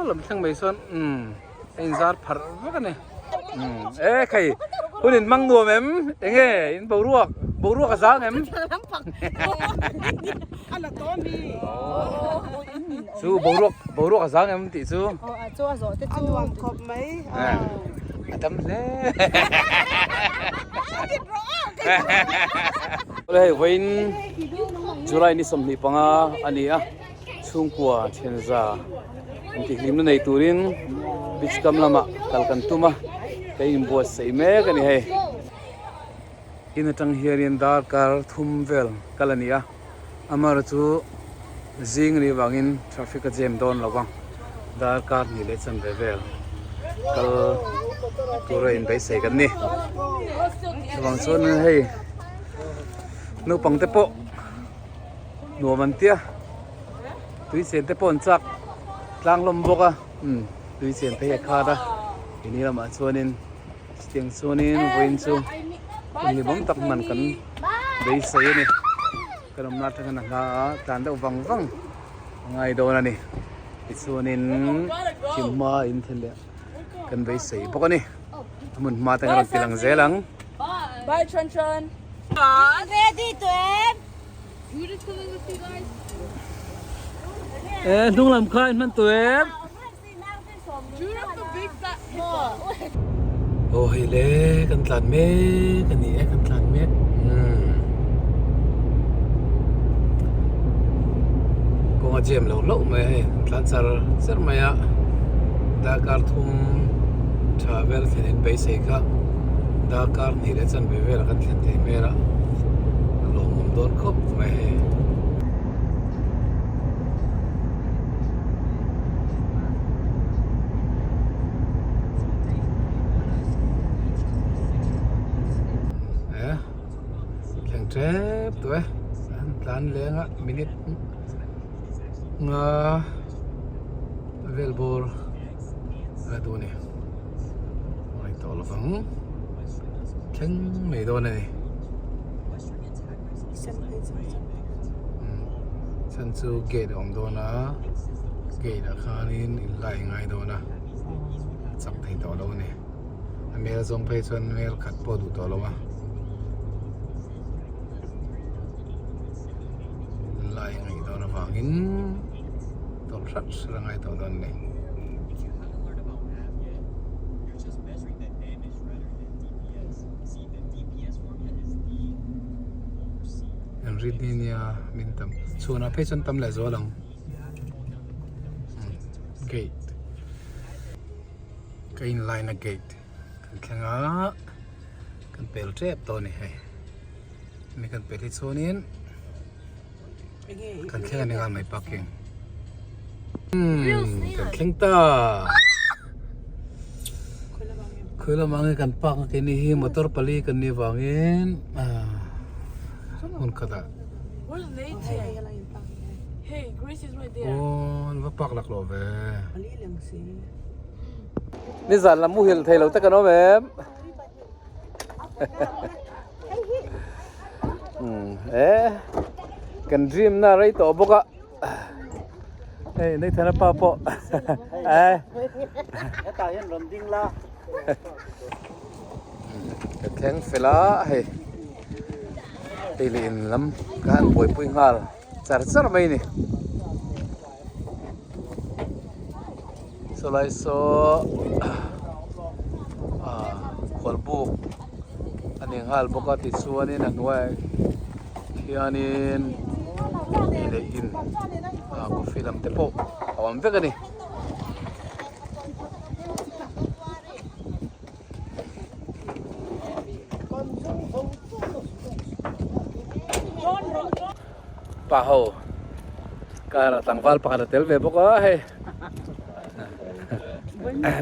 lam thleng mai sawn umm a inzar pharh vek a ni umm e khai hun in hmang nuam em enge in boruak boruak a zang em chu boruak boruak a zang em tih chu a tam hle hei vawiin July ni 25 a ni a. Chhungkua thianza intihhlimna nei turin beach kam lamah kal kan tum a, ka inbuatsaih mek a ni hei. In atang hianin darkar thum vel kal a ni a, amaherawhchu chu zing a nih vangin traffic a jam dawn lo va, darkar hnih leh chanve vel kal tura inbeisei kan ni. Chuvang chuan hei naupang te pawh. Nuam an tia tui chen te pawh an chak tlang hlawm bawk a umm tui chen te hi a khat a ini lamah chuanin chutiang chuanin vawiin chu hun ni bawm tak hman kan beisei a ni kan awmna atanga na hla a tlan deuh vang vang a ngai dawn a ni tichuanin thim hma in thil leh kan beisei bawk a ni a hmun hma te kan rawn ti lang zel ang. Bye Tran Tran. Ready to em? E hnung lam kha in hman tu em? Aw hei le kan tlan mek a ni e kan tlan mek umm kawng a jam lo hlauh mai a hei kan tlan char char mai a darkar thum tha vel thlen in beisei kha darkar hnih leh chanve velah kan thlen thei hmel a a lawmawm dawn khawp mai hei. E thleng tep tawh e an tlan leng a minute nga vel bawr a la duh a ni a tawh lo vang thleng mai dawn a ni chhan chu gate a awm dawn a gate ah khanin in lai ngai dawn a chak thei tawh lo a ni a mel zawng phei chuan mel khat pawh a duh tawh lo a lai ngaih dawn avangin tawlh hrat hrat a ngai tawh dawn a ni. An rit ni nia min tam chhuanah phei chuan tam leh zual ang gate ka in line a gate kan thleng a kan pel tep tawh a ni hei mi kan pel hi chuanin kan thleng a ni nghal mai parking umm kan thleng ta khawi lamah nge kan park a keini hi motor pali kan nih vangin hmun khatah aw an va park laklawh ve nizan lam muhil thei lo te kan awm em. E kan dream na rei tawh bawk a hei Nathan-a pa pawh e hetah hian rawn ding la ka thleng fel a hei hei leh in lam ka han buaipui nghal char char mai a ni Sawlai saw ah khualbuk a ni nghal bawk a tichuanin a hnuaiah khianin ei leh in ah coffee lam te pawh a awm vek a ni. Pa ho car ah tlangval pakhat a tel ve bawk a hei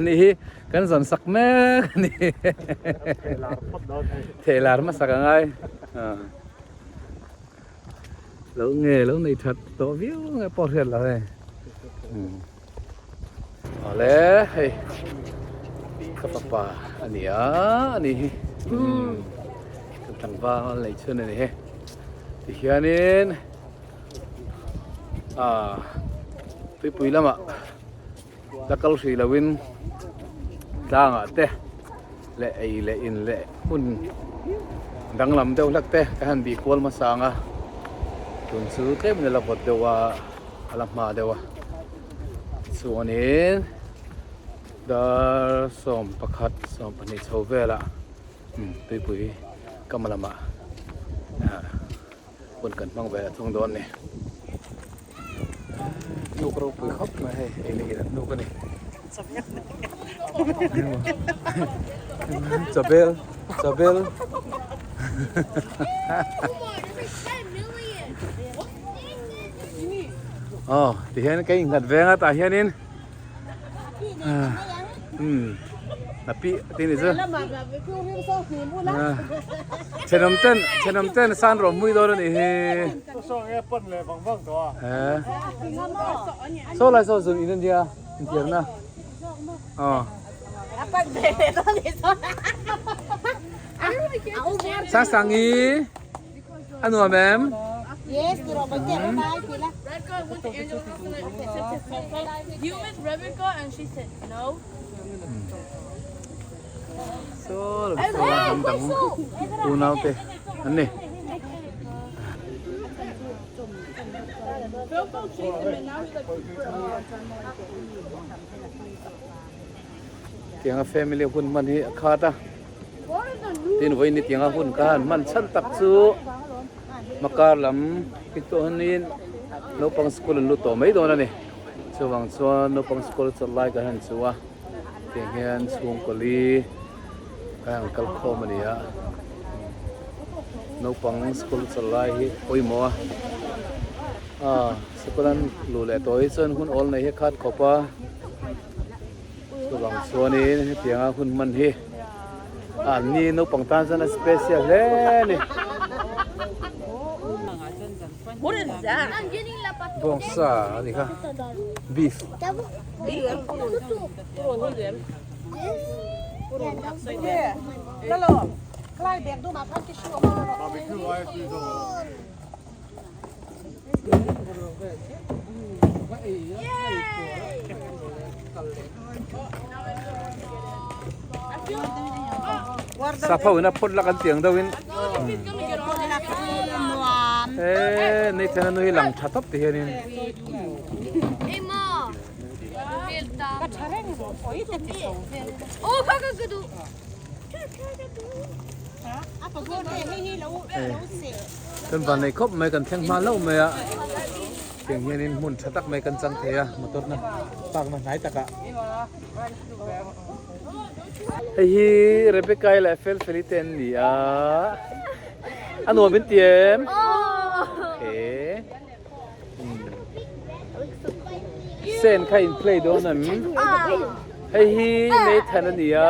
ni hi kan zawn sak mek a ni theh lar hmasak a ngai lo nge lo nei that tawh viau nge pawh hriat lo hei Awle hei ka fapa a ni a a ni hi ka tlangval nei chhun a ni hi tihianin ah tuipui lamah La kal hrih loin tlangah te leh ei leh in leh hmun danglam deuh hlek te ka han bih kual hmasa ang a, tun chu tlemin a la vawt deuh a, a la hma deuh a tichuanin dar 11 12 chho velah tuipui kam lamah hun kan hmang ve thung dawn a ni. Hnuk ropui khawp mai hei ei leh in an hnuk a ni. Chabel chabel Aw tihian ka innghat veng a tah hianin umm a pi te ni chu thenawm ten thenawm ten san rawh mui dawn a nih hi saw lai saw zun in a nia intiamna aw Sangsangi a nuam em? Yes, ti rawh bawihte bye bye ti la. You miss Rebecca and she said no. Saw lam saw hnam dang unau te an ni. Tianga family hun hman hi a khat a tin vawiin ni tianga hun ka han hman chhan tak chu makar lam hi tawh hanin naupang school an lut tawh mai dawn a ni chuvang chuan naupang school chawlh lai kan han chu a tiang hian chhungkaw li kan han kal khawm a ni a naupang school chawlh lai hi pawimawh a ah sikul an luh leh tawh hi chuan hun awl nei hi a khat khawp a. Chuvang chuanin hetianga hun hman hi an ni naupang tan chuan a special hle a ni. Bawngsa a ni kha beef. Sap ho in a phawt lak an tiang deuh in e nei thena nu hi lang tha tawp ti hian in Kan van nei khawp mai kan thleng hma hlauh mai a tiang hianin hmun tha tak mai kan chang thei a motor na park na hnai takah hei hi Rebecca i leh Felfeli te an ni a a nuam in ti em okay sen kha in play dawn em hei hi Nathan a ni a.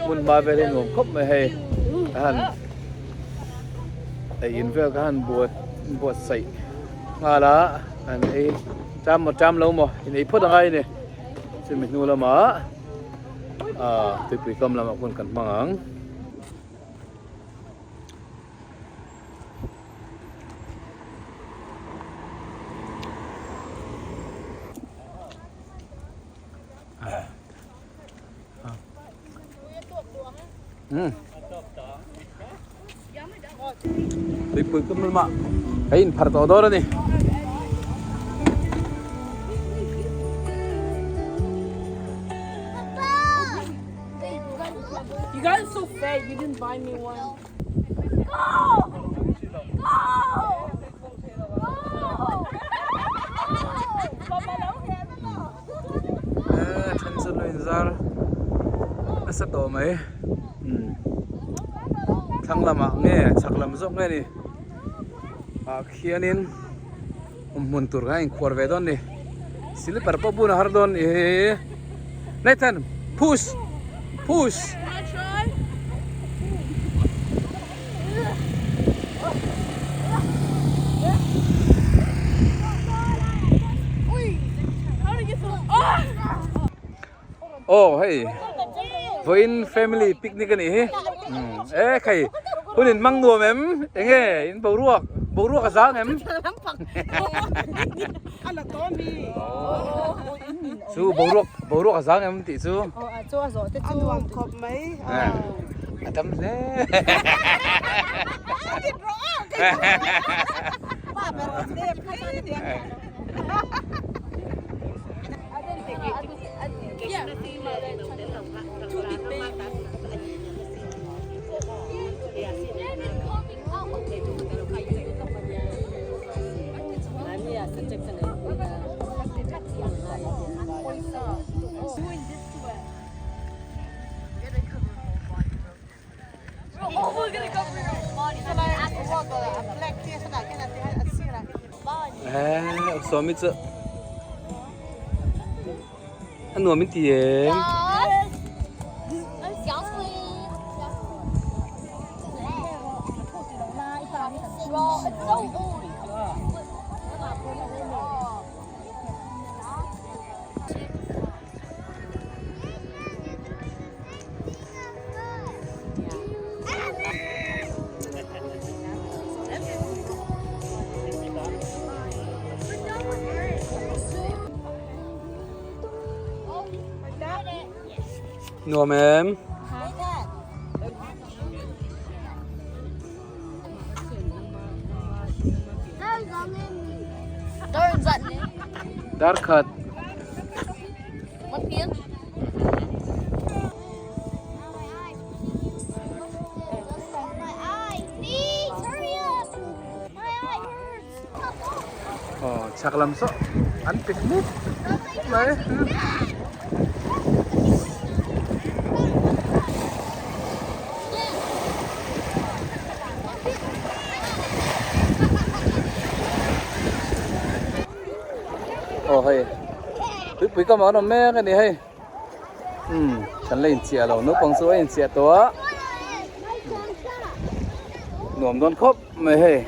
Hmun hma vel hi nuam khawp mai hei a han ei in vel kha han buat buatsaih nghal a an ei ṭam maw ṭam lo maw in ei phawt a ngai a ni chumi hnu lamah ah tuipui kam lamah hun kan hmang ang. Tuipui kum lamah ka inphar tawh dawn a ni. You guys are so fat, you didn't buy me one. Then chu lo inzar nasa tawh mai thlang lamah nge chhak lam zawk nge ni ah khianin awm hmun tur kha a inkhuar ve dawn a ni slipper pawh bun a har dawn a ni Nathan push push. Aw hei vawiin family picnic a nih hi e khai hun in hmang nuam em enge in boruak. Boruak a zang em? A la tawh mi. Chu boruak boruak a zang em tih chu. Aw a chu a zawh te chu. A nuam khawp mai. A dam hle. A tit rawh a. Pa ber a nep hle nia. Eh, Sawmi chu a nuam in ti em? Nuam em? Dar khat. Aw chhak lam saw an pe mup mai. Aw hei tuipui kam ah an awm mek a ni hei umm kan la inchiah lo naupang chu a inchiah tawh a nuam dawn khawp mai hei.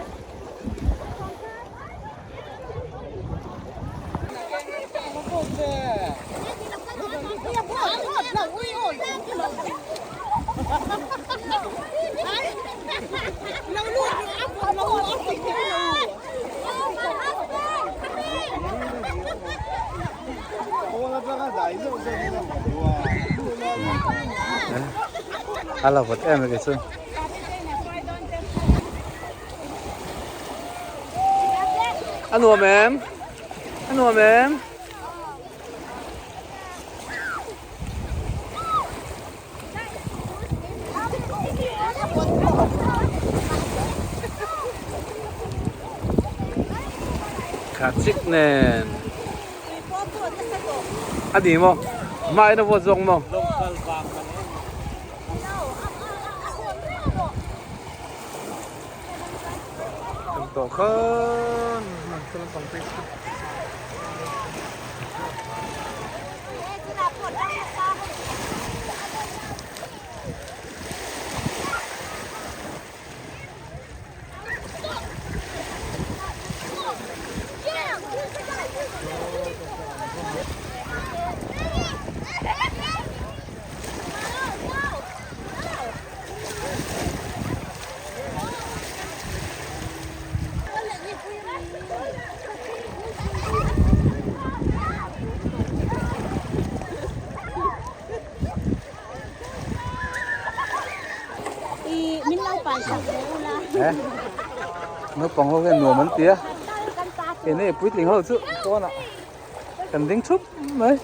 A la vawt em a kei chu. A nuam em? A nuam em? Kha chik nen. A ni maw? Mah in a vawt zawk maw? Kan tawh khan lampang phei chu. Naupang ho hian nuam an ti a eng nge puitling ho chu pawnah kan ding thup mai.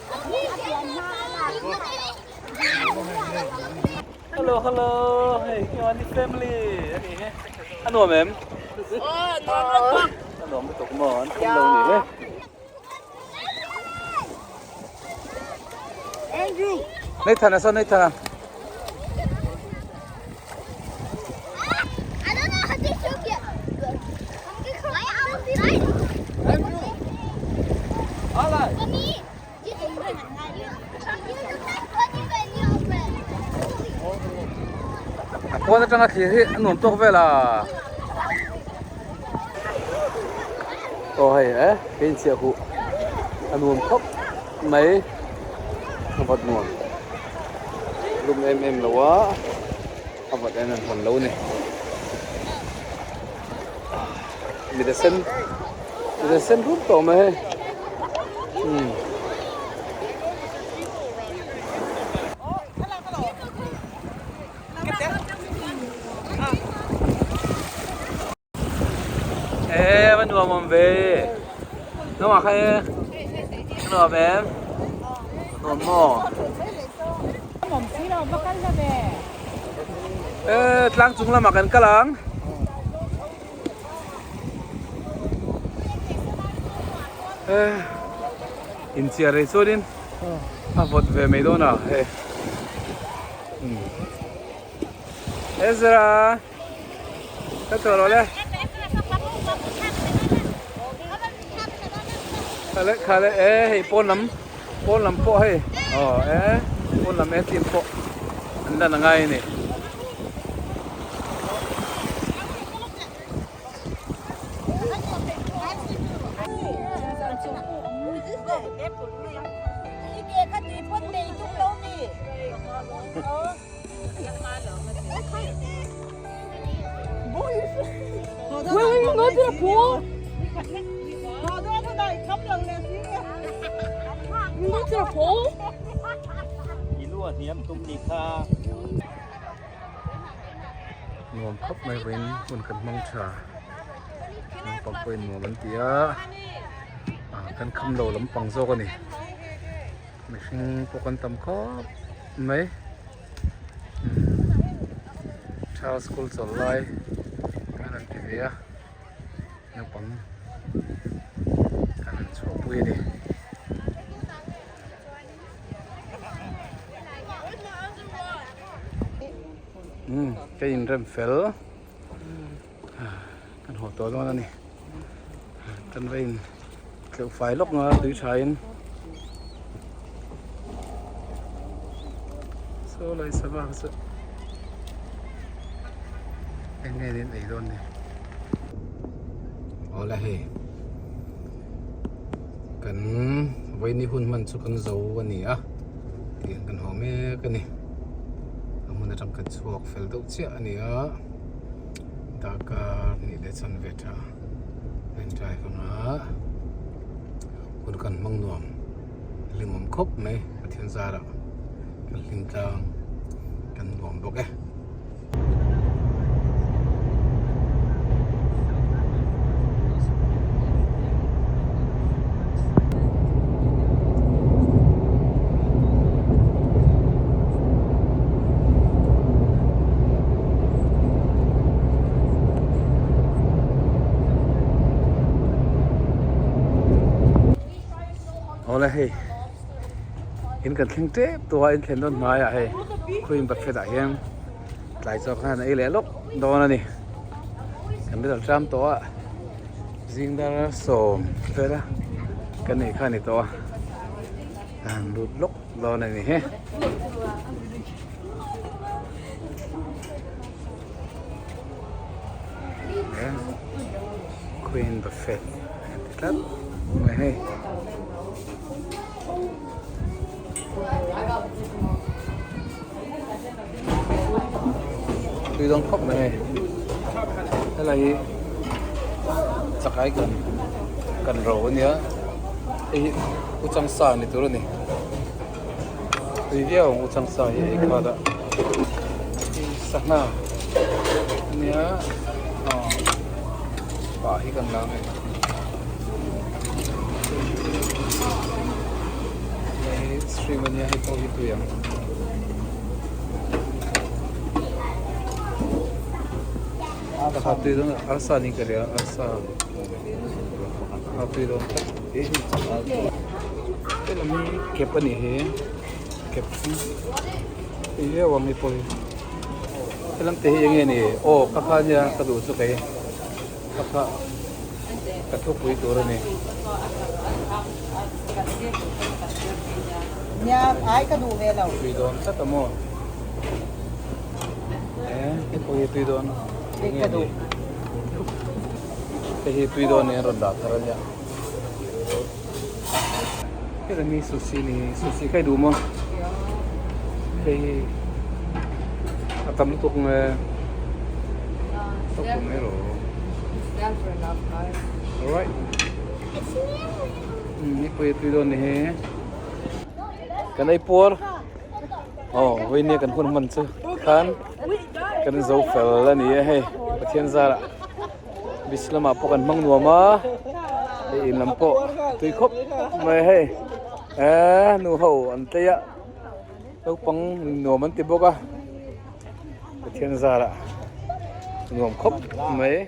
Hello hello hei Kiwani family a nih hi a nuam em? A nuam lutuk maw an khum lo nih hi. Nathan a saw Nathan a. A pawn atanga thlir hi a nuam tawk vel a aw hei e kei inchhiah huh a nuam khawp mai a vat nuam lum em em lo a a vat em em hawn lo a ni. Mit a sen mit a sen rup tawh mai hei umm. Ê va nuam awm ve nuam ah kha e nuam em nuam maw ê tlang chung lamah kan kal ang ê inchiar rei chuanin a vawt ve mai dawn a hei Ezra. Ka tawh lo le. Khale khale e hei pawn lam pawn lam pawh hei aw e pawn lam e team pawh an lan a ngai a ni. Wait, wait, you go to the pool? You go to the pool? Nuam khawp mai vawiin hun kan hmang tha naupang pawhin nuam an ti a ah kan kham lo lampang zawk a ni mihring pawh kan tam khawp mai. Child school chawlh lai kan han ti ve a naupang kan han chhuahpui a ni. Umm ka inrem fel kan haw tawh dawn a ni kan va in tleuh fai lawk nga tui tha in saw lai sava kha chu eng nge in ei dawn ni awle hei kan vawiini hun hman chu kan zo a ni a tihian kan haw mek a ni a hmun atang kan chhuak fel deuh chiah a ni a darkar hnih leh chan ve tha a in drive anga hun kan hmang nuam hlimawm khawp mai Pathian zarah kan hlim tlang kan nuam bawk e. Awle hei in kan thleng tep tawh a in thlen dawn hnaiah hei khawiin buffet ah hian tlai chaw khan an ei leh lawk dawn a ni kan middle tram tawh a zing dar sawm vel a kan ei kha a ni tawh a a han lut lawk dawn a ni he. Queen Buffet an ti tlat mai hei. Tui dawn khawp mai hei helai hi chakai kan kan ro ania hei hi uchang sa ni tur ani tui viau ang uchang sa hi ei khat a sangha ania aw pah hi kan la ang e. Hei stream ania hei pawh hi tui ang. Pakhat tui dawn arsa ni ka ria arsa a tui dawn tlat helam hi kep a nih hi kep hi tui viau ang hei pawh hi helam te hi eng nge ni aw ka kha nia ka duh chu kei. Ka kha ka thupui tur a ni. Nia ai ka duh ve lo. Tui dawn tlat a maw? E hei pawh hi tui dawn. Hei ka duh. Hei hi tui dawn nen rawn dah thar a nia. Hei lam hi sushi ni sushi kha i duh maw? Hei hi a tam lutuk nge. Ka kum erawh. Alright. Nipui a tui dawn ni hi. Kan ei puar. Oh, vawinia kan hun hman chu khan kan zo fel a ni e hei. Pathian zarah beach lamah pawh kan hmang nuam a. Hei in lam pawh tui khawp mai hei. Eh, nu ho an tlei a. Naupang nuam an ti bawk a. Pathian zarah nuam khawp mai.